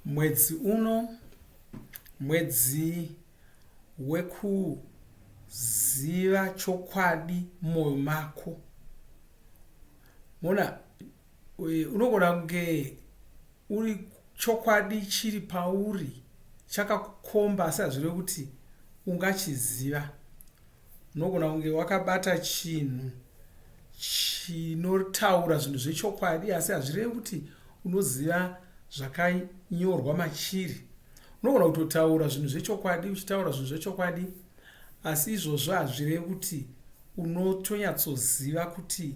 Mwedzi uno mwedzi wekuziva chokwadi mumwoyo mako. Mona unogona kunge uri chokwadi chiri pauri chakakukomba asi hazvirevi kuti ungachiziva. Unogona kunge wakabata chinhu chinotaura zvinhu zvechokwadi asi hazvirevi kuti unoziva zvakanyorwa machiri. Unogona kutotaura zvinhu zvechokwadi uchitaura zvinhu zvechokwadi asi izvozvo hazvirevi kuti unotonyatsoziva kuti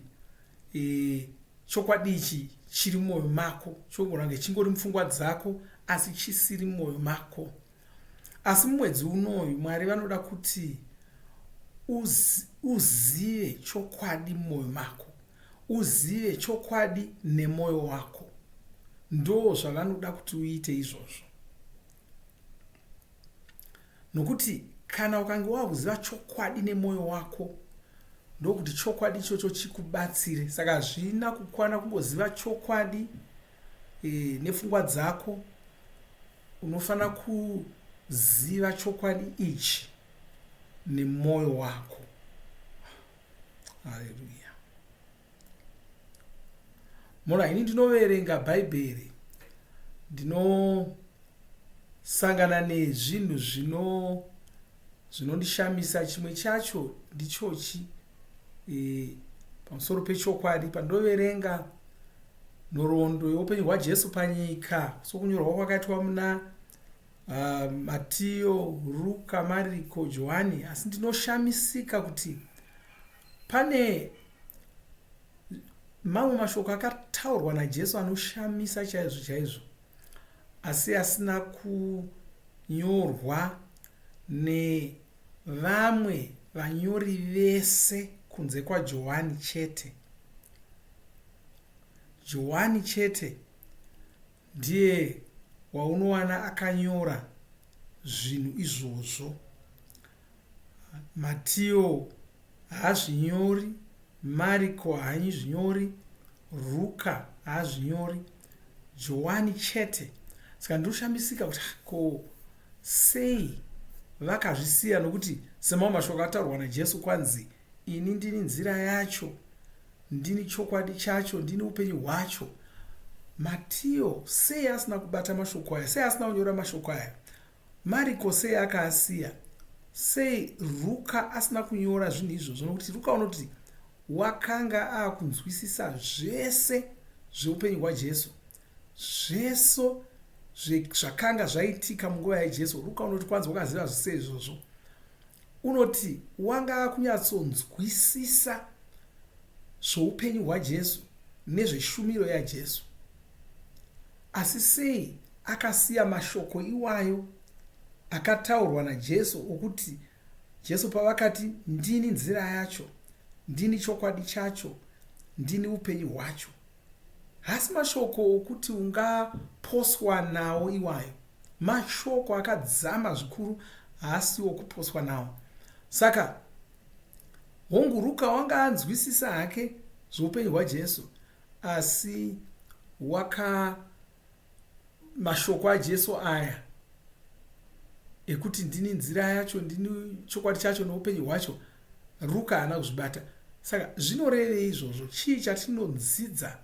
e, chokwadi ichi chiri mumwoyo mako. Chogona kunge chingori mupfungwa dzako asi chisiri mumwoyo mako. Asi mumwedzi unoyu Mwari vanoda kuti uzive chokwadi mumwoyo mako, uzive chokwadi nemwoyo wako. Ndo zvavanoda kuti uite izvozvo. Nokuti kana ukange wakuziva chokwadi nemwoyo wako, ndokuti chokwadi ichocho chikubatsire. Saka hazvina kukwana kungoziva chokwadi e, nepfungwa dzako Unofanira kuziva chokwadi ichi nemwoyo wako. Haleluya. Mona, ini ndinoverenga Bhaibheri, ndinosangana nezvinhu zvino zvinondishamisa. Chimwe chacho ndichochi e, pamusoro pechokwadi pandinoverenga nhoroondo yeupenyu hwaJesu panyika sokunyorwa kwakaitwa muna uh, Matiyo, Ruka, Mariko, Johani, asi ndinoshamisika kuti pane mamwe mashoko akataurwa naJesu anoshamisa chaizvo chaizvo asi asina kunyorwa nevamwe vanyori vese kunze kwaJohani chete. Johani chete ndiye waunowana akanyora zvinhu izvozvo. Matiyo haazvinyori, Mariko haazvinyori, Ruka haazvinyori, Johani chete. Saka ndinoshamisika kuti ko sei vakazvisiya nokuti semamwe mashoko ataurwa naJesu kwanzi ini ndini nzira yacho, ndini chokwadi chacho, ndini upenyu hwacho. Matiyo sei asina kubata mashoko aya? Sei asina kunyora mashoko aya? Mariko sei akaasiya? Sei Ruka asina kunyora zvinhu izvozvo? Nokuti Ruka unoti wakanga akunzwisisa zvese zveupenyu hwaJesu, zveso zvakanga zvaitika munguva yaJesu. Ruka unoti kwanzi wakaziva zvese izvozvo. Unoti wanga akunyatsonzwisisa zvoupenyu hwaJesu nezveshumiro yaJesu. Asi sei akasiya mashoko iwayo akataurwa naJesu okuti Jesu pavakati ndini nzira yacho, ndini chokwadi chacho, ndini upenyu hwacho? Haasi mashoko okuti ungaposwa nawo iwayo. Mashoko akadzama zvikuru haasi okuposwa nawo. Saka, hongu Ruka wanga anzwisisa hake zvoupenyu hwaJesu, Asi waka mashoko aJesu aya ekuti ndini nzira yacho, ndini chokwadi chacho noupenyu hwacho, Ruka haana kuzvibata. Saka zvinorevei izvozvo? Chii chatinodzidza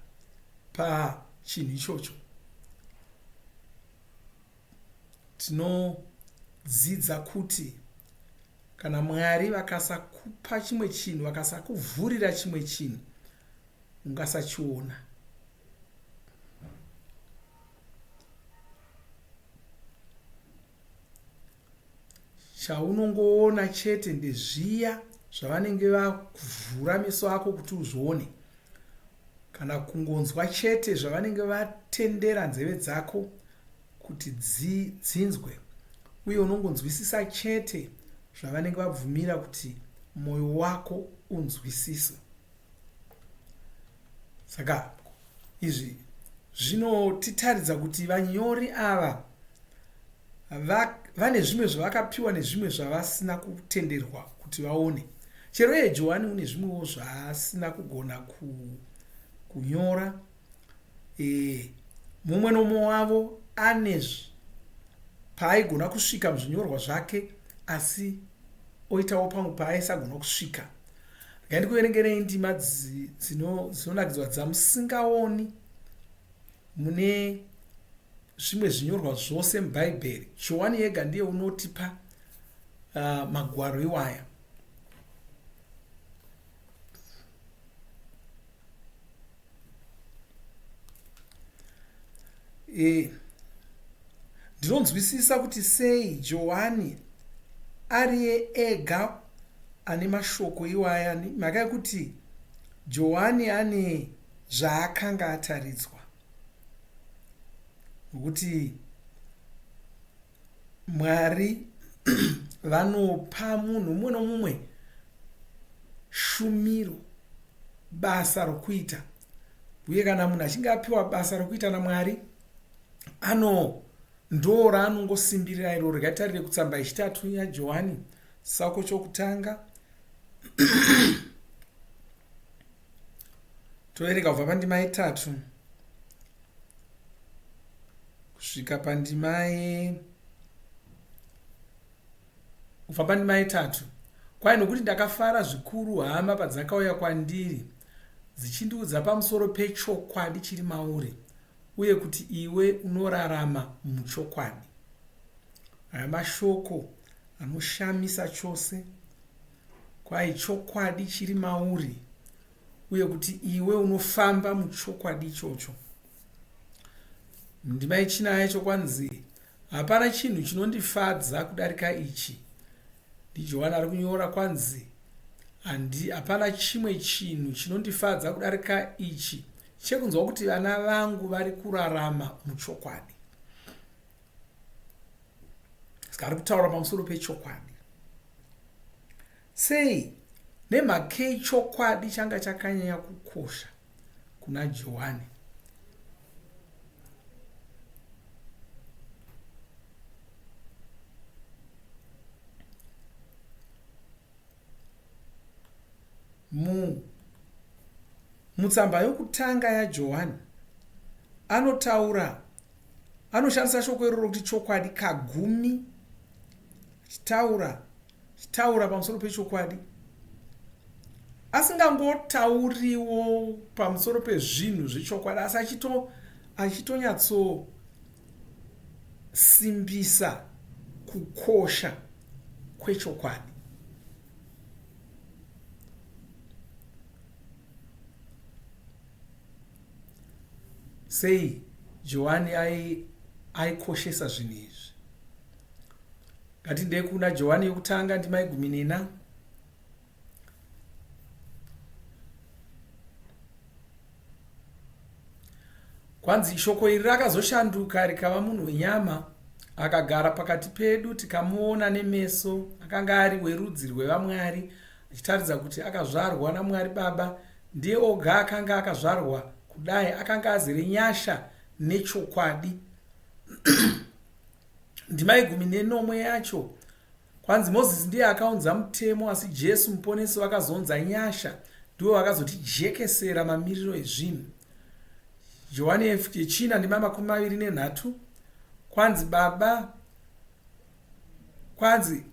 pachinhu ichocho? Tinodzidza kuti kana Mwari vakasakupa chimwe chinhu, vakasakuvhurira chimwe chinhu, ungasachiona. Chaunongoona chete ndezviya zvavanenge vakuvhura meso ako kuti uzvione, kana kungonzwa chete zvavanenge vatendera nzeve dzako kuti dzinzwe, uye unongonzwisisa chete zvavanenge vabvumira kuti mwoyo wako unzwisise. Saka izvi zvinotitaridza kuti vanyori ava vane zvimwe zvavakapiwa nezvimwe zvavasina kutenderwa kuti vaone. Chero iye Johani une zvimwewo zvaasina kugona kunyora. E, mumwe nomumwe wavo ane paaigona kusvika muzvinyorwa zvake asi oitawo pamwe paaisagona kusvika. Regai ndikuverengerei ndima dzinonakidzwa dzamusingaoni mune zvimwe zvinyorwa zvose muBhaibheri. Johani yega ndiye unotipa magwaro iwaya. E, ndinonzwisisa kuti sei Johani ariye ega ane mashoko iwaya mhaka yekuti Johani ane zvaakanga ataridzwa nokuti Mwari vanopa munhu mumwe nomumwe shumiro, basa rokuita. Uye kana munhu achinge apiwa basa rokuita naMwari, ano ndoo raanongosimbirira iroro. Regai tarire kutsamba yechitatu yaJohani, chitsauko chokutanga. Toverenga kubva pandima yetatu kusvika pandima ye kubva pandima yetatu. Kwai nokuti ndakafara zvikuru hama padzakauya kwandiri dzichindiudza pamusoro pechokwadi chiri mauri uye kuti iwe unorarama muchokwadi. Aya mashoko anoshamisa chose. Kwai chokwadi chiri mauri uye kuti iwe unofamba muchokwadi ichocho. Ndima yechina yacho kwanzi hapana chinhu chinondifadza kudarika ichi. NdiJohani ari kunyora kwanzi handi hapana chimwe chinhu chinondifadza kudarika ichi chekunzwa kuti vana vangu vari kurarama muchokwadi. Saka ari kutaura pamusoro pechokwadi. Sei? Nemhakei chokwadi changa chakanyanya kukosha kuna Johani? Mu mutsamba yokutanga yaJohani anotaura anoshandisa shoko iroro kuti chokwadi kagumi achitaura achitaura pamusoro pechokwadi asingangotauriwo pamusoro pezvinhu zvechokwadi asi achito achitonyatsosimbisa kukosha kwechokwadi. Sei Johani aikoshesa zvinhu izvi? Ngatindei kuna Johani yokutanga ndima yegumi nena. Kwanzi shoko iri rakazoshanduka rikava munhu wenyama akagara pakati pedu tikamuona nemeso akanga ari werudzi rwevamwari achitaridza kuti akazvarwa namwari baba ndiye oga akanga akazvarwa kudai akanga azere nyasha nechokwadi Ndima yegumi nenomwe yacho kwanzi Mozisi ndiye akaunza mutemo asi Jesu muponesi vakazounza nyasha ndivo vakazotijekesera mamiriro ezvinhu. Johani yechina ndima 23 kwanzi baba kwanzi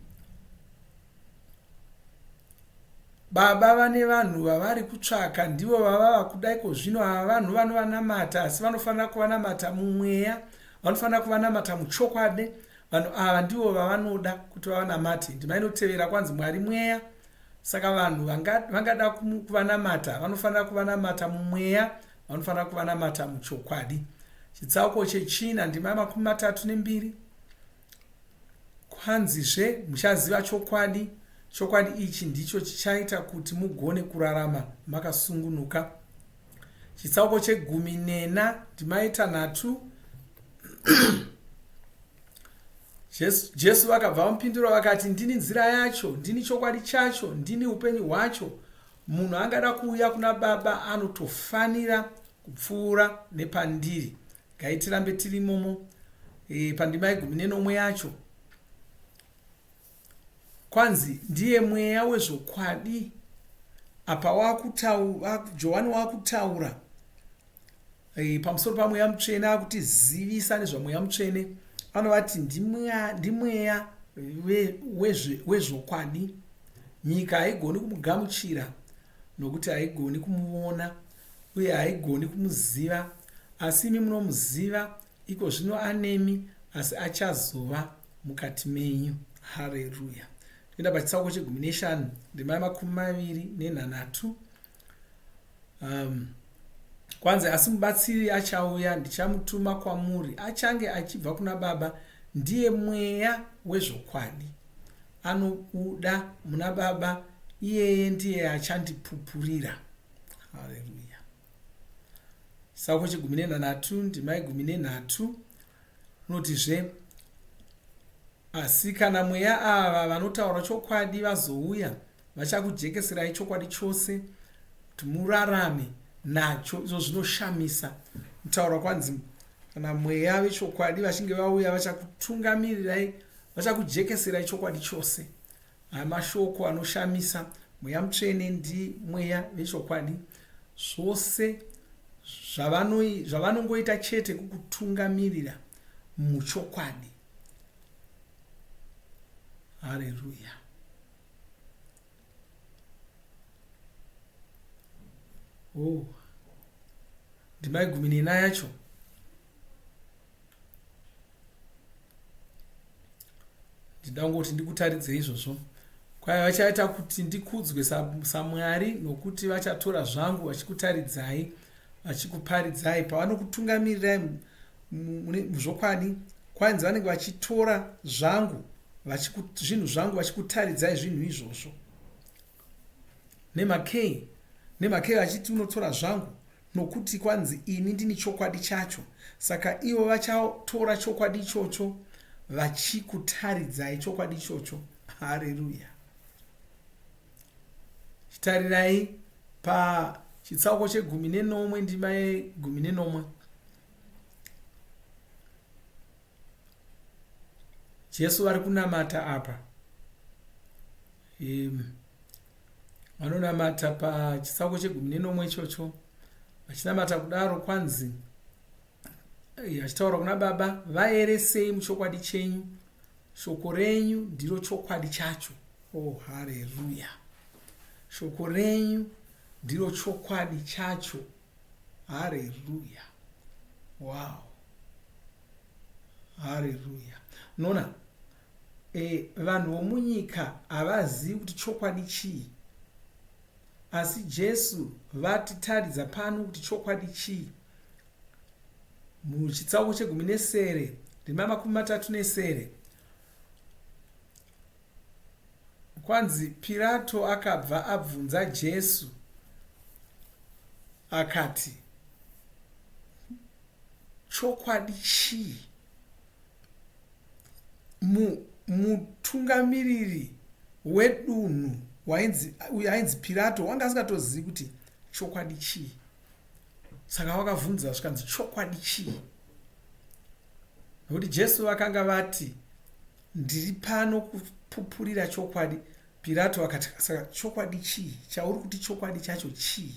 Baba vane vanhu vavari kutsvaka ndivo vavava kuda ikozvino ava vanhu vanovanamata asi vanofanira kuvanamata mumweya vanofanira kuvanamata muchokwadi vanhu ava ndivo vavanoda kuti vavanamate ndima inotevera kwanzi mwari mweya saka vanhu vangada kuvanamata vanofanira kuvanamata mumweya vanofanira kuvanamata muchokwadi chitsauko chechina ndima yamakumi matatu nembiri Kwanzizve, Muchaziva chokwadi, chokwadi ichi ndicho chichaita kuti mugone kurarama makasungunuka. Chitsauko chegumi nena ndima yetanhatu Jesu, Jesu vakabva vamupindura vakati, ndini nzira yacho, ndini chokwadi chacho, ndini upenyu hwacho. Munhu angada kuuya kuna Baba anotofanira kupfuura nepandiri. Gai tirambe tiri imomo e, pandima yegumi nenomwe yacho kwanzi ndiye mweya wezvokwadi apa Johani wakutaura E, pamusoro pamweya mutsvene akutizivisa nezvamweya mutsvene anovati ndimweya wezvokwadi nyika haigoni kumugamuchira nokuti haigoni kumuona uye haigoni kumuziva asi imi munomuziva iko zvino anemi asi achazova mukati menyu hareruya toenda pachitsauko chegumi neshanu ndima yemakumi maviri nenhanhatu um, kwanzi asi mubatsiri achauya ndichamutuma kwamuri achange achibva kuna baba ndiye mweya wezvokwadi anobuda muna baba iyeye ndiye achandipupurira haleluya chitsauko chegumi nenhanhatu ndima yegumi nenhatu unotizve asi kana mweya ava vanotaura chokwadi vazouya Vachakujekeserai chokwadi chose kuti murarame nacho. Izvo zvinoshamisa kutaura kwanzi kana mweya vechokwadi vachinge vauya vachakutungamirirai, vachakujekeserai chokwadi chose. Aya mashoko anoshamisa. Mweya Mutsvene ndi mweya vechokwadi. Zvose zvavanongoita chete kukutungamirira muchokwadi. Haleluya. Oh. Ndima yegumi nena yacho. Ndinoda kungoti ndikutaridzei izvozvo. Kwai vachaita kuti ndikudzwe saMwari nokuti vachatora zvangu vachikutaridzai vachikuparidzai pavanokutungamirirai muzvokwadi kwanzi vanenge vachitora zvangu zvinhu zvangu vachikutaridzai zvinhu izvozvo nemakei nemakei vachiti unotora zvangu nokuti kwanzi ini ndini chokwadi chacho saka ivo vachatora chokwadi ichocho vachikutaridzai chokwadi ichocho hareruya chitarirai pachitsauko chegumi nenomwe ndima yegumi nenomwe Jesu vari kunamata apa. Vanonamata pachitsauko chegumi nenomwe ichocho. Vachinamata kudaro kwanzi vachitaura kuna baba vaeresei muchokwadi chenyu shoko renyu ndiro chokwadi chacho oh hareruya shoko renyu ndiro chokwadi chacho Hareruya. Wow. Hareruya. Unoona, e, vanhu vomunyika havazivi kuti chokwadi chii. Asi Jesu vatitaridza pano kuti chokwadi chii. Muchitsauko chegumi nesere, ndima 36. Kwanzi Pirato akabva abvunza Jesu akati, Chokwadi chii? Mu, mutungamiriri wedunhu wainzi, uyo ainzi Pirato wanga asingatozivi kuti chokwadi chii. Saka vakavhunza zvikanzi chokwadi chii? Nokuti Jesu vakanga vati Ndiri pano kupupurira chokwadi. Pirato akati, Saka chokwadi chii? Chauri kuti chokwadi chacho chii?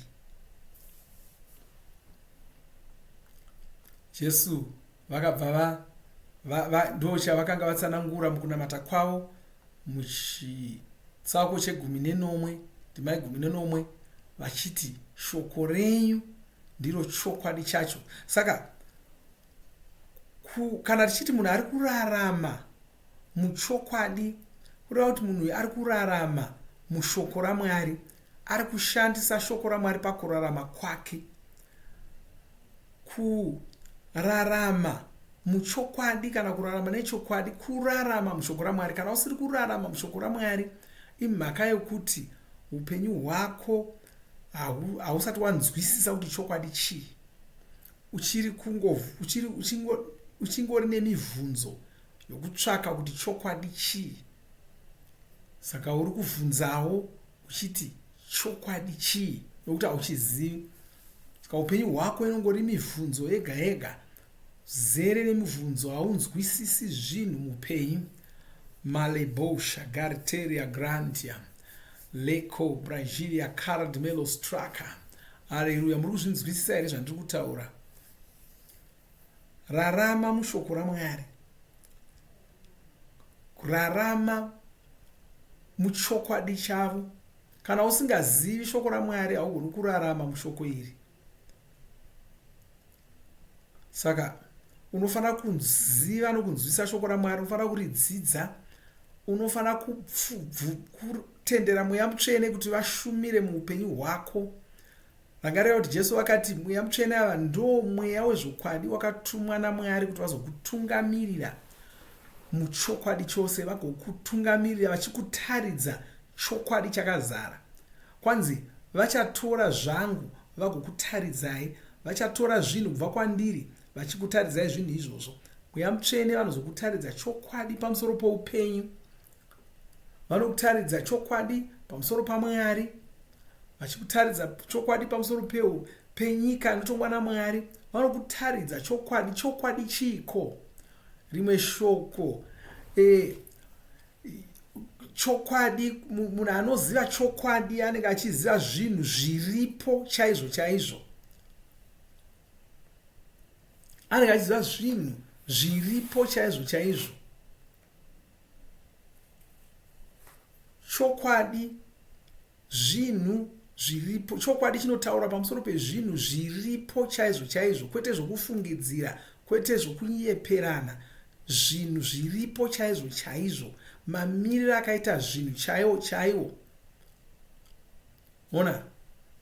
Jesu vakabva va, va, va ndo chavakanga vatsanangura mukunamata kwavo muchitsauko chegumi nenomwe ndima yegumi nenomwe vachiti shoko renyu ndiro chokwadi chacho. Saka kana tichiti munhu ari kurarama muchokwadi kureva kuti munhu uyu ari kurarama mushoko ramwari ari kushandisa shoko ramwari pakurarama kwake kurarama muchokwadi kana kurarama nechokwadi kurarama mushoko ramwari kana usiri kurarama mushoko ramwari imhaka yokuti upenyu hwako hausati wanzwisisa kuti chokwadi chii Uchiri kungo, uchiri, uchingo, uchingori nemivhunzo yokutsvaka kuti chokwadi chii. Saka uri kuvhunzawo uchiti chokwadi chii nokuti hauchizivi. Saka upenyu hwako inongori mivhunzo yega yega, zere nemivhunzo, haunzwisisi zvinhu muupenyu. Malebosha, Garteria Grantia, Leko, Brazilia, Card Melostraka. Hareruya. Muri kuzvinzwisisa here zvandiri kutaura? Rarama mushoko raMwari. Kurarama muchokwadi chavo. Kana usingazivi shoko raMwari haugoni kurarama mushoko iri. Saka unofanira kuziva nokunzwisisa shoko raMwari, unofanira kuridzidza, unofanira kutendera Mweya Mutsvene kuti vashumire muupenyu hwako. Rangarira kuti Jesu vakati Mweya Mutsvene ava ndo mweya wezvokwadi wakatumwa naMwari kuti vazokutungamirira muchokwadi chose, vagokutungamirira vachikutaridza chokwadi chakazara. Kwanzi vachatora zvangu vagokutaridzai, vachatora zvinhu kubva kwandiri vachikutaridzai zvinhu izvozvo. Mweya Mutsvene vanozokutaridza chokwadi pamusoro poupenyu, vanokutaridza chokwadi pamusoro paMwari, vachikutaridza chokwadi pamusoro peu penyika inotongwa naMwari, vanokutaridza chokwadi. Chokwadi chiiko? Rimwe shoko e, chokwadi, munhu anoziva chokwadi anenge achiziva zvinhu zviripo chaizvo chaizvo, anenge achiziva zvinhu zviripo chaizvo chaizvo. Chokwadi zvinhu zviripo. Chokwadi chinotaura pamusoro pezvinhu zviripo chaizvo chaizvo, kwete zvokufungidzira, kwete zvokunyeperana. Zvinhu zviripo chaizvo chaizvo, mamiriro akaita zvinhu chaiwo chaiwo. Ona,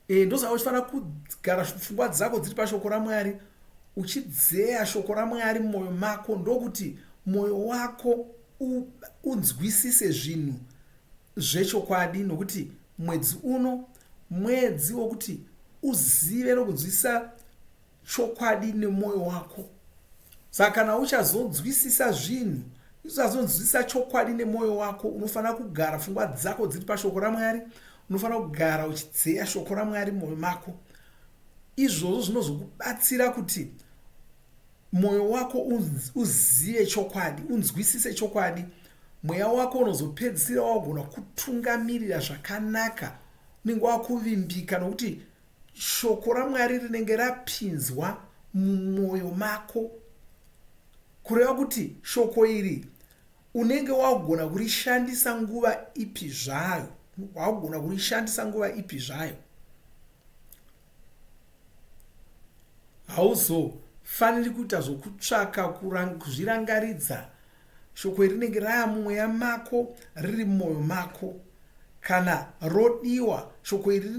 e, ndosaka uchifanira kugara pfungwa dzako dziri pashoko raMwari, uchidzeya shoko raMwari mumwoyo mako, ndokuti mwoyo wako unzwisise zvinhu zvechokwadi, nokuti mwedzi uno mwedzi wokuti uzive nokunzwisisa chokwadi nemwoyo wako. Saka kana uchazonzwisisa zvinhu, uchazonzwisisa chokwadi nemwoyo wako, unofanira kugara pfungwa dzako dziri pashoko raMwari, unofanira kugara uchidzeya shoko raMwari mumwoyo mako. Izvozvo zvinozokubatsira kuti mwoyo wako uzive chokwadi, unzwisise chokwadi. Mweya wako unozopedzisira wagona kutungamirira zvakanaka, unenge wakuvimbika nokuti shoko raMwari rinenge rapinzwa mumwoyo mako. Kureva kuti shoko iri unenge wagona kurishandisa nguva ipi zvayo, wagona kurishandisa nguva ipi zvayo. Hauzofaniri kuita zvokutsvaka kuzvirangaridza. Shoko iri rinenge rava mumweya mako, riri mumwoyo mako. Kana rodiwa, shoko iri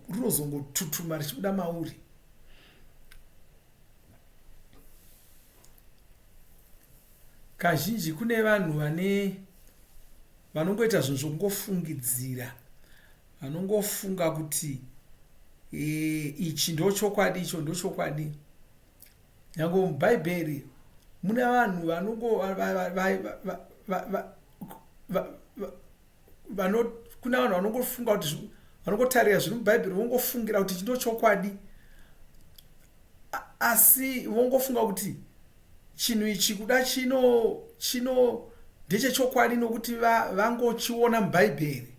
rinozongotutuma richibuda mauri. Kazhinji kune vanhu vane vanongoita zvinhu zvokungofungidzira, vanongofunga kuti e, ichi ndochokwadi, icho ndochokwadi. Nyange muBhaibheri mune vanhu vanongo vano kuna vanhu vanongofunga kuti vanongotarira zviri muBhaibheri vongofungira kuti ichi ndochokwadi, asi vongofunga kuti chinhu ichi kuda chino chino ndechechokwadi nokuti vangochiona muBhaibheri.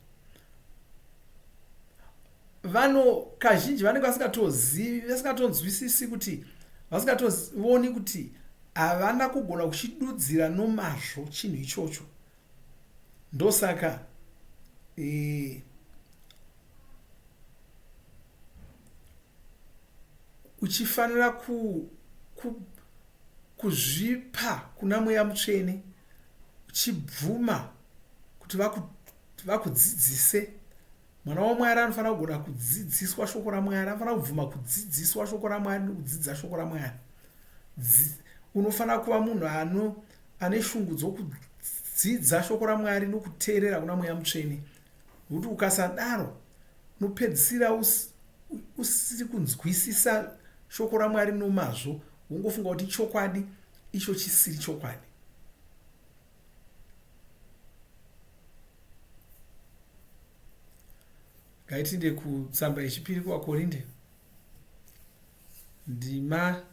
Vano kazhinji vanenge vasingatozivi, vasingatonzwisisi kuti, vasingatooni kuti havana kugona kuchidudzira nomazvo chinhu ichocho. Ndosaka e, uchifanira ku, ku, kuzvipa kuna Mweya Mutsvene, uchibvuma kuti vakudzidzise. Mwana waMwari anofanira kugona kudzidziswa shoko raMwari, anofanira kubvuma kudzidziswa shoko raMwari nokudzidza shoko raMwari. Unofanira kuva munhu ano ane shungu dzokudzidza shoko raMwari nokuteerera kuna Mweya Mutsvene, nokuti ukasadaro unopedzisira usiri kunzwisisa shoko raMwari nomazvo, wongofunga kuti chokwadi icho chisiri chokwadi. Ngaitinde kutsamba yechipiri kuvaKorinde, ndima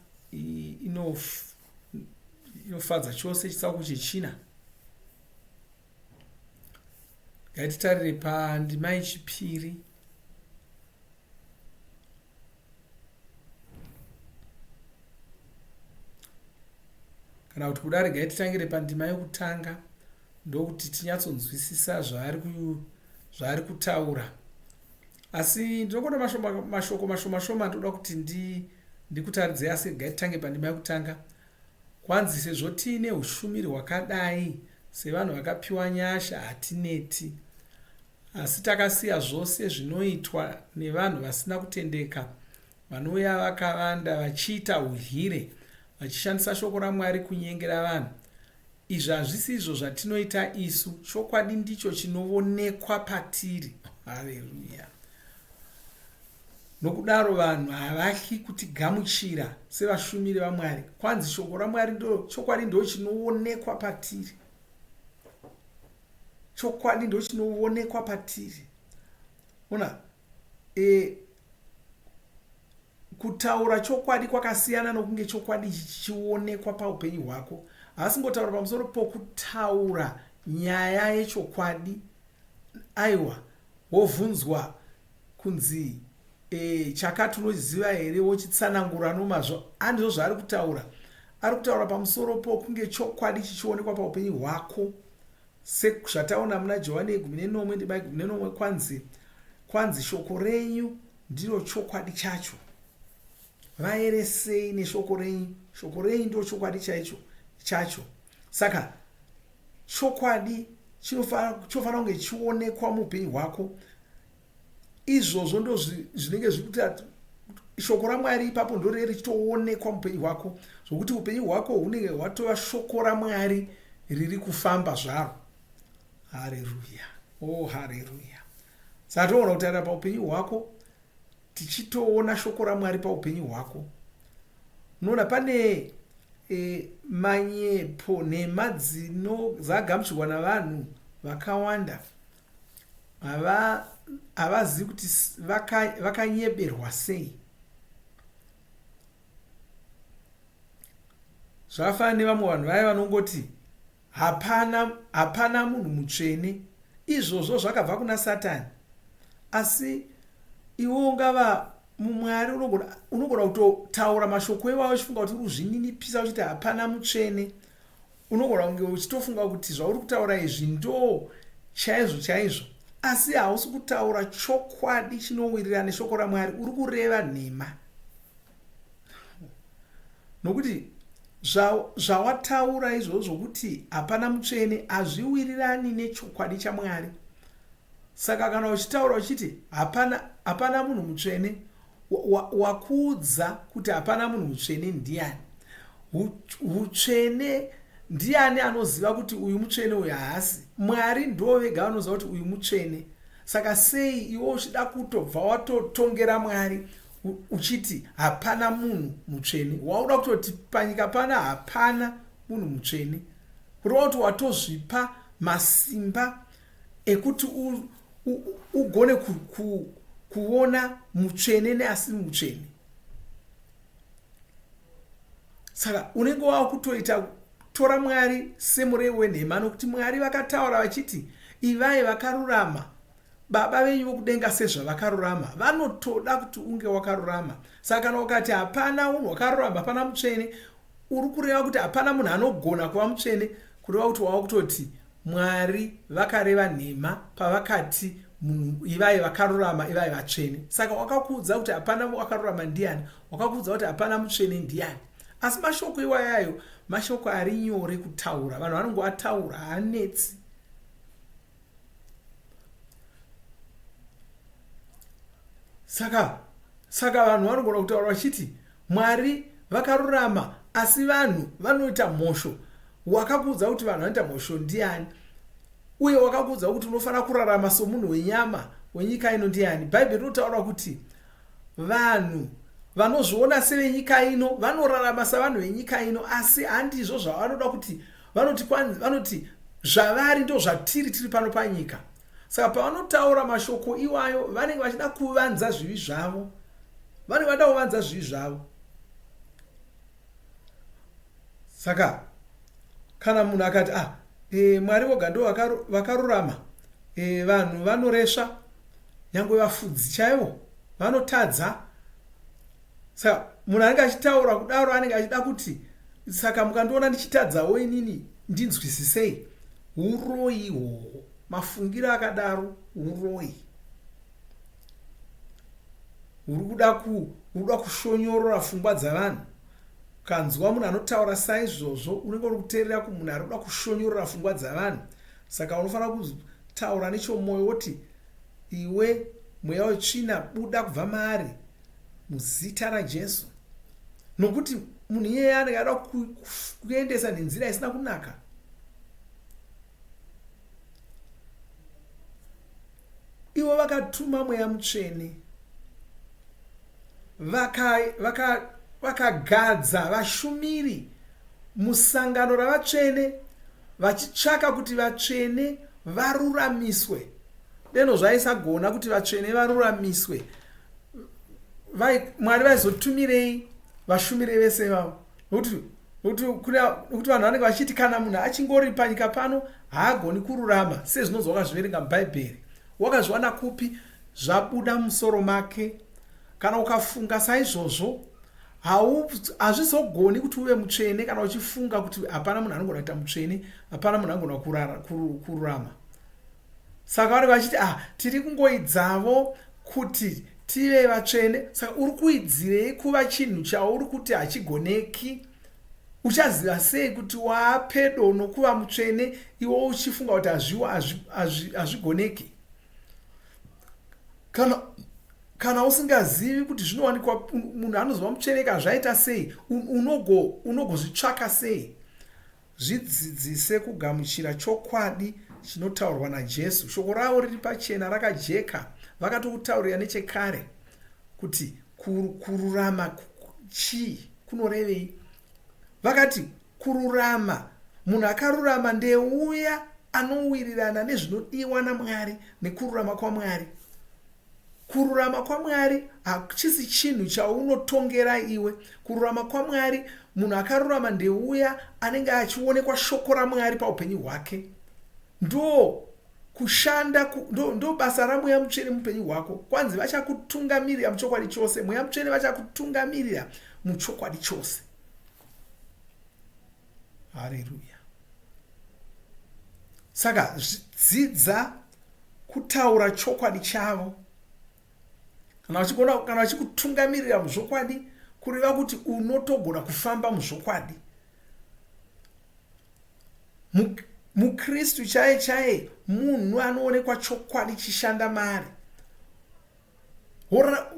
inofadza chose, chitsauko chechina. Ngatitarire pandima yechipiri. Kana kuti kuda regai titangire pandima yokutanga ndokuti tinyatsonzwisisa zvaari kutaura. Asi ndinokuda mashoko mashoma shoma ndoda kuti ndikutaridzei asi regai titange pandima yokutanga. Kwanzi sezvo tiine ushumiri hwakadai sevanhu vakapiwa nyasha hatineti. Asi takasiya zvose zvinoitwa nevanhu vasina kutendeka vanouya vakavanda vachiita udyire vachishandisa shoko raMwari kunyengera vanhu. Izvi hazvisi izvo zvatinoita isu. Chokwadi ndicho chinovonekwa patiri. Hareruya. Nokudaro vanhu havatyi kutigamuchira sevashumiri vaMwari. Kwanzi shoko raMwari ndo chokwadi ndo chinoonekwa patiri. Chokwadi ndo chinoonekwa patiri. Ona e, kutaura chokwadi kwakasiyana nokunge chokwadi ichi chichionekwa paupenyu hwako. Haasingotaura pamusoro pokutaura nyaya yechokwadi. Aiwa, wovhunzwa kunzi e, chakati unochiziva here wochitsanangura nomazvo. Handizvo zvaari kutaura. Ari kutaura pamusoro pokunge chokwadi chichionekwa paupenyu hwako. Sezvataona muna Johani yegumi nenomwe ndima yegumi nenomwe kwanzi kwanzi shoko renyu ndiro chokwadi chacho. Vaeresei neshoko renyu. Shoko renyu ndiro chokwadi chaicho chacho. Saka chokwadi chinofanira kunge chionekwa muupenyu hwako. Izvozvo ndo zvinenge zviri kuti shoko raMwari ipapo ndoree richitoonekwa muupenyu hwako zvokuti upenyu hwako hunenge hwatova shoko raMwari riri kufamba zvaro. Hareruya. Oh, hareruya. Saka tinoona kutarira paupenyu hwako tichitoona shoko raMwari paupenyu hwako. Unoona pane e, manyepo nhema dzino dzagamuchirwa navanhu vakawanda havazivi kuti vakanyeberwa sei. Zvakafanana nevamwe vanhu vaya vanongoti hapana hapana munhu mutsvene. Izvozvo zvakabva kuna Satani. Asi iwe ungava mumwari unogona unogona kutotaura mashoko iwayo uchifunga kuti uri kuzvininipisa uchiti hapana mutsvene. Unogona kunge uchitofunga kuti zvauri kutaura izvi ndo chaizvo chaizvo, asi hausi kutaura chokwadi chinowirirana neshoko raMwari, uri kureva nhema. Nokuti zvawataura izvozvo zvokuti hapana mutsvene hazviwirirani nechokwadi chaMwari. Saka kana uchitaura uchiti hapana hapana munhu mutsvene, wakuudza kuti hapana munhu mutsvene ndiani? Hutsvene ndiani anoziva kuti uyu mutsvene uyu haasi? Mwari ndo vega vanoziva kuti uyu mutsvene. Saka sei iwe uchida kutobva watotongera Mwari uchiti hapana munhu mutsvene? Wauda kutoti panyika pana hapana munhu mutsvene. Kureva kuti watozvipa masimba ekuti ugone kuona mutsvene neasiri mutsvene. Saka unenge wakutoita tora Mwari semurevi wenhema nokuti Mwari vakataura vachiti ivai vakarurama Baba venyu vokudenga sezvavakarurama. Vanotoda kuti unge wakarurama. Saka kana ukati hapana unhu wakarurama, hapana mutsvene, uri kureva kuti hapana munhu anogona kuva mutsvene, kureva kuti wava kutoti Mwari vakareva nhema pavakati munhu ivai vakarurama, ivai vatsvene. Saka wakakuudza kuti hapana wakarurama ndiani? Wakakuudza kuti hapana mutsvene ndiani? Asi mashoko iwayayo mashoko ari nyore kutaura. Vanhu vanongoataura, haanetsi. Saka saka vanhu vanogona kutaura vachiti Mwari vakarurama asi vanhu vanoita mhosho. Wakakuudza kuti vanhu vanoita mhosho ndiani? Uye wakakuudza kuti unofanira kurarama somunhu wenyama wenyika ino ndiani? Bhaibheri rinotaura kuti vanhu vanozviona sevenyika ino vanorarama savanhu venyika ino asi handizvo zvavanoda kuti vanoti vanoti zvavari ndo zvatiri tiri pano panyika. Saka pavanotaura mashoko iwayo vanenge vachida kuvanza zvivi zvavo. Vanenge vada kuvanza zvivi zvavo. Saka kana munhu akati ah, e, Mwari voga ndo vakarurama, e, vanhu vanoresva, nyangwe vafudzi chaivo vanotadza. Saka munhu anenge achitaura kudaro anenge achida kuti Saka mukandiona ndichitadzawo inini ndinzwisisei. Uroyi ihwohwo. Mafungiro akadaro uroyi. Uri kuda ku uri kuda kushonyorora pfungwa dzavanhu. Ukanzwa munhu anotaura saizvozvo unenge uri kuteerera kumunhu ari kuda kushonyorora pfungwa dzavanhu. Saka unofanira kutaura nechomwoyo woti iwe mweya wetsvina buda kubva maari muzita raJesu. Nokuti munhu iyeye anenge ada kuendesa nenzira isina kunaka. Ivo vakatuma Mweya Mutsvene, vakagadza vaka, vaka vashumiri musangano ravatsvene vachitsvaka kuti vatsvene varuramiswe. Deno zvaisagona kuti vatsvene varuramiswe, Mwari vaizotumirei vashumiri vese ivavo? Nokuti nokuti nokuti vanhu vanenge vachiti kana munhu achingori panyika pano haagoni kururama sezvinonzi wakazviverenga mubhaibheri. Wakazviwana kupi? Zvabuda musoro make. Kana ukafunga saizvozvo hazvizogoni kuti uve mutsvene kana uchifunga kuti hapana munhu anogona kuita mutsvene, hapana munhu anogona kururama. Saka vanenge vachiti ah, tiri kungoidzavo kuti tive vatsvene. Saka uri kuidzirei kuva chinhu chauri kuti hachigoneki? Uchaziva sei kuti waapedo nokuva mutsvene iwe uchifunga kuti hazvigoneki? Kana kana usingazivi kuti zvinowanikwa munhu anozova mutsvene kana zvaita sei, unogozvitsvaka sei? Zvidzidzise kugamuchira chokwadi chinotaurwa naJesu. Shoko ravo riri pachena, rakajeka. Vakatokutaurira nechekare kuti kururama chii, kunorevei. Vakati kururama, munhu akarurama ndeuya anowirirana nezvinodiwa naMwari nekururama kwaMwari. Kururama kwaMwari hachisi chinhu chaunotongera iwe. Kururama kwaMwari, munhu akarurama ndeuya anenge achionekwa shoko raMwari paupenyu hwake. Ndo kushanda ndo, ndo basa raMweya Mutsvene mupenyu hwako. Kwanzi vachakutungamirira muchokwadi chose. Mweya Mutsvene vachakutungamirira muchokwadi chose. Hareruya. Saka dzidza kutaura chokwadi chavo. Kana vachigona kana vachikutungamirira muzvokwadi kureva kuti unotogona kufamba muzvokwadi. MuKristu chaiye chaiye munhu anoonekwa chokwadi chishanda maari.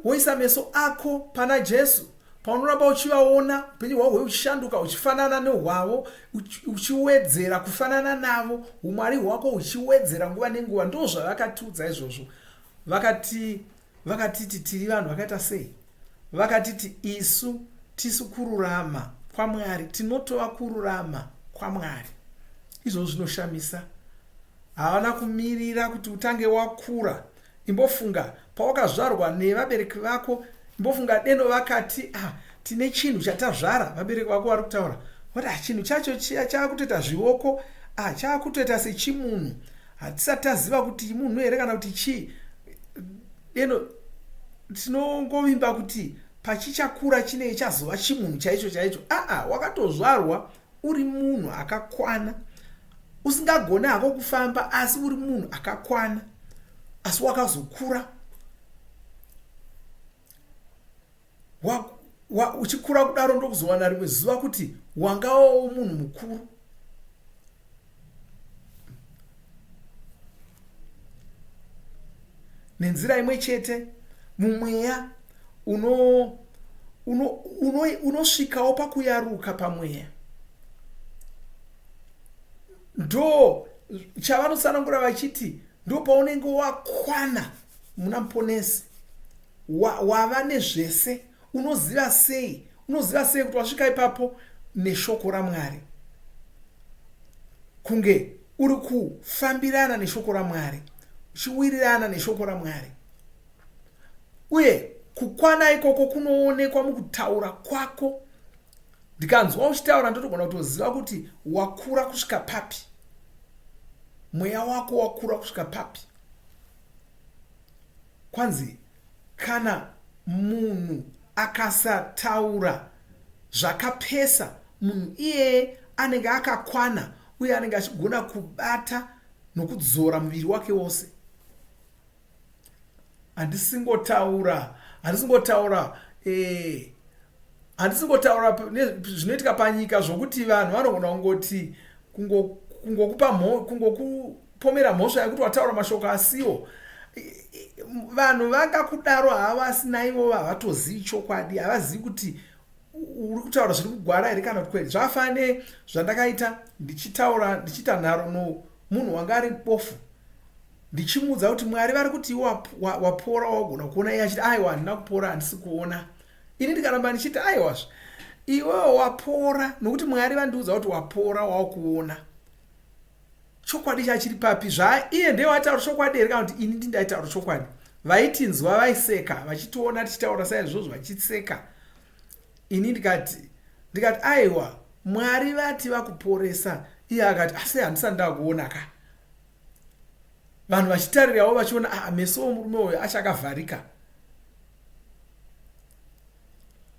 Woisa meso ako pana Jesu. Paunoramba uchivaona, upenyu hwavo huchishanduka huchifanana nehwavo, uchiwedzera kufanana navo, umwari hwako huchiwedzera nguva nenguva. Ndozvavakatiudza izvozvo. Vakati, vakatiti tiri vanhu vakaita sei? Vakatiti isu tisu kururama kwaMwari, tinotova kururama kwaMwari. Izvozvo zvinoshamisa. Havana kumirira kuti utange wakura Imbofunga pawakazvarwa nevabereki vako, imbofunga deno vakati ah, tine chinhu chatazvara, vabereki vako vari kutaura vati ah, chinhu chacho chiya chaakutoita zvioko, ah, chaakutoita sechimunhu, hatisati taziva kuti munhu here kana kuti chii. Deno tinongovimba kuti pachichakura chinee chazova chimunhu chaicho chaicho. Aa, wakatozvarwa uri munhu akakwana usingagone hako kufamba asi uri munhu akakwana asi wakazokura uchikura kudaro ndokuzowana rimwe zuva kuti wanga wawo munhu mukuru nenzira imwe chete mumweya unosvikawo uno, uno, uno pakuyaruka pamweya ndo chavanotsanangura vachiti ndo paunenge wakwana muna muponesi wava wa nezvese unoziva sei unoziva sei kuti wasvika ipapo neshoko ramwari kunge uri kufambirana neshoko ramwari uchiwirirana neshoko ramwari uye kukwana ikoko kunoonekwa mukutaura kwako ndikanzwa uchitaura ndotogona kutoziva kuti wakura kusvika papi mweya wako wakura kusvika papi kwanzi kana munhu akasataura zvakapesa Munhu iyeye anenge akakwana uye anenge achigona kubata nokudzora muviri wake wose. Handisingotaura, handisingotaura eh, handisingotaura zvinoitika panyika zvokuti vanhu vanogona kungoti kungokupa kungokupomera mhosva yekuti wataura mashoko asiwo. Vanhu vangakudaro havo, asi naivo havatozivi chokwadi, havazivi kuti uri kutaura zviri kugwara here kana kuti kwete. Zvakafanana nezvandakaita ndichitaura ndichiita nharo nomunhu wanga ari bofu, ndichimuudza kuti Mwari vari kuti iwe wapora, wagona kuona, iye achiti aiwa, handina kupora, handisi kuona. Ini ndikaramba ndichiti aiwazve, iwewo wapora nokuti Mwari vandiudza kuti wapora, wakuona. Chokwadi chachiri papi? Zva iye ndiye waitaura chokwadi here kana kuti ini ndindaitaura chokwadi? Vaitinzwa vaiseka, vachitiona tichitaura saizvozvo vachiseka. Ini ndikati aiwa, Mwari vati vakuporesa. Iye akati asi handisati ndakuona ka. Vanhu vachitarirawo vachiona, ah, meso omurume uyu achakavharika,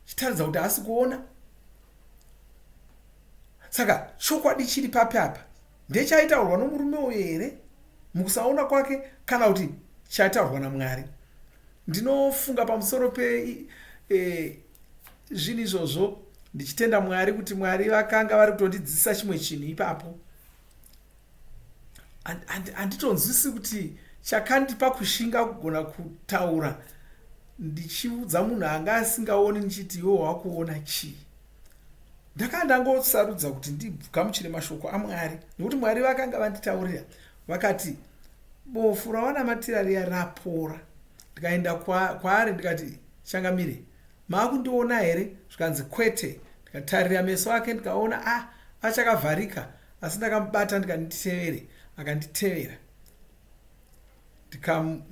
chitaridza kuti haasi kuona. Saka chokwadi chiri papi apa? Ndechaitaurwa nomurume uyu here mukusaona kwake kana kuti chaitaurwa naMwari? Ndinofunga pamusoro pe e, zvinhu izvozvo ndichitenda Mwari kuti Mwari vakanga vari kutondidzidzisa chimwe chinhu ipapo. Handitonzwisi kuti chakandipa kushinga kugona kutaura ndichiudza munhu anga asingaoni ndichiti iwe wakuona chii. Ndakanga ndangosarudza kuti ndigamuchire mashoko aMwari nekuti Mwari vakanga vanditaurira vakati bofu rawanamatira riya rapora. Ndikaenda kwaari ndikati, changamire, maakundiona here? Zvikanzi kwete. Ndikatarira meso ake ndikaona a achakavharika, asi ndakamubata ndikanditevere, akanditevera.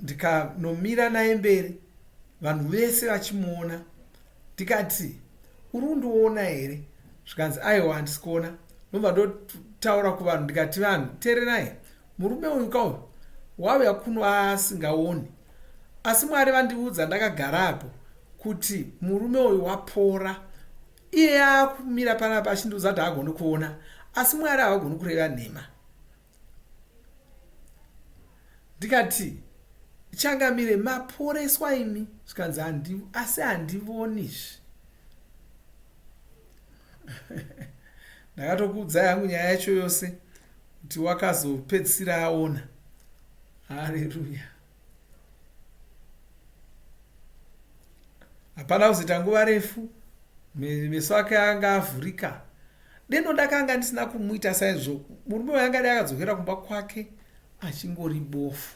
Ndikanomira naye mberi vanhu vese vachimuona, ndikati uri kundiona here? Zvikanzi aiwa, handisi kuona. Ndobva ndotaura kuvanhu ndikati, vanhu teererai, murume uyu kauyu wauya kuno asingaoni, asi Mwari vandiudza ndakagara apo kuti murume uyu wapora. Iye akumira panapa achindiudza kuti haagoni kuona, asi Mwari havagoni kureva nhema. Ndikati, changamire, maporeswa imi. Zvikanzi asi handivoni izvi. Ndakatokuudzai hangu nyaya yacho yose kuti wakazopedzisira aona. Haleluya. Hapana kuzoita nguva refu, meso ake anga avhurika. Deno ndakanga ndisina kumuita saizvo, murume uyu angadai akadzokera kumba kwake achingori bofu.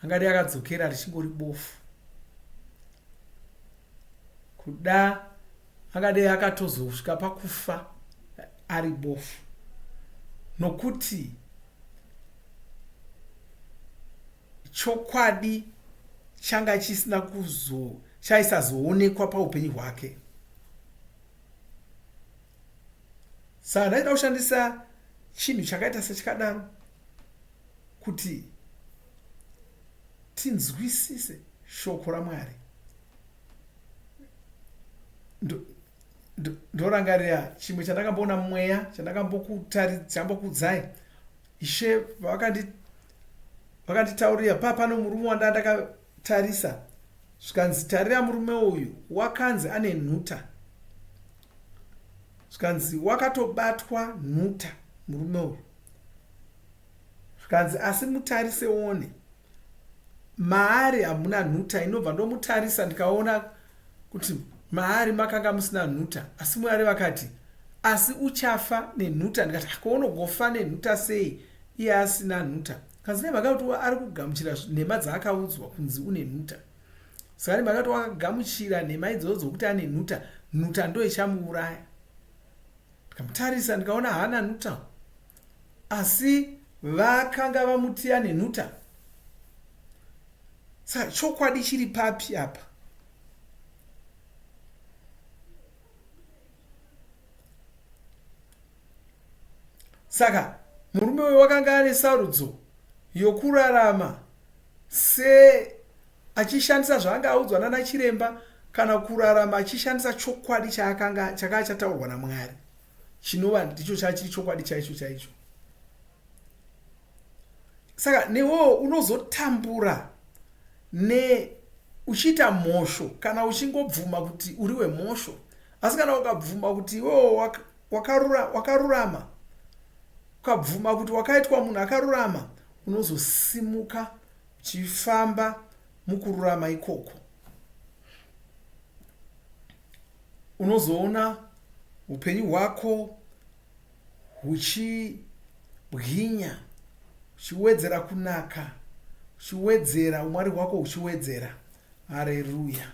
Angadai akadzokera richingori bofu. Kuda angadai akatozosvika pakufa ari bofu. Nokuti chokwadi changa chisina kuzo chaisazoonekwa paupenyu hwake. Saka ndaida kushandisa chinhu chakaita sechakadaro kuti tinzwisise shoko raMwari. Ndorangarira chimwe chandakamboona mumweya chandakambokutaridza, Ishe vakanditaurira pano murume wanda ndakatarisa, zvikanzi tarira murume uyu wakanzi ane nhuta, zvikanzi wakatobatwa nhuta murume uyu, zvikanzi asi mutarise one maari hamuna nhuta. Inobva ndomutarisa ndikaona kuti maari makanga musina nhuta, asi Mwari vakati asi uchafa nenhuta. Ndikati ko unogofa nenhuta sei iye asina nhuta? Kanzi nemhaka kuti ari kugamuchira nhema dzaakaudzwa kunzi une nhuta. Saka nemhaka kuti wakagamuchira nhema idzodzo dzokuti ane nhuta, nhuta ndo ichamuuraya. Ndikamutarisa ndikaona haana nhuta, asi vakanga vamuti ane nhuta. Saka chokwadi chiri papi apa? Saka murume uyu wakanga ane sarudzo yokurarama se achishandisa zvaanga audzwa nana chiremba. kana kurarama achishandisa chokwadi chaakanga chakanga chataurwa namwari chinova ndicho chachiri chokwadi chaicho chaicho saka newewo unozotambura ne uchiita mhosho kana uchingobvuma kuti uri wemhosho asi kana ukabvuma kuti iwewo wakarurama ukabvuma kuti wakaitwa munhu akarurama unozosimuka uchifamba mukururama ikoko unozoona upenyu hwako huchibwinya huchiwedzera kunaka huchiwedzera umwari hwako huchiwedzera hareruya.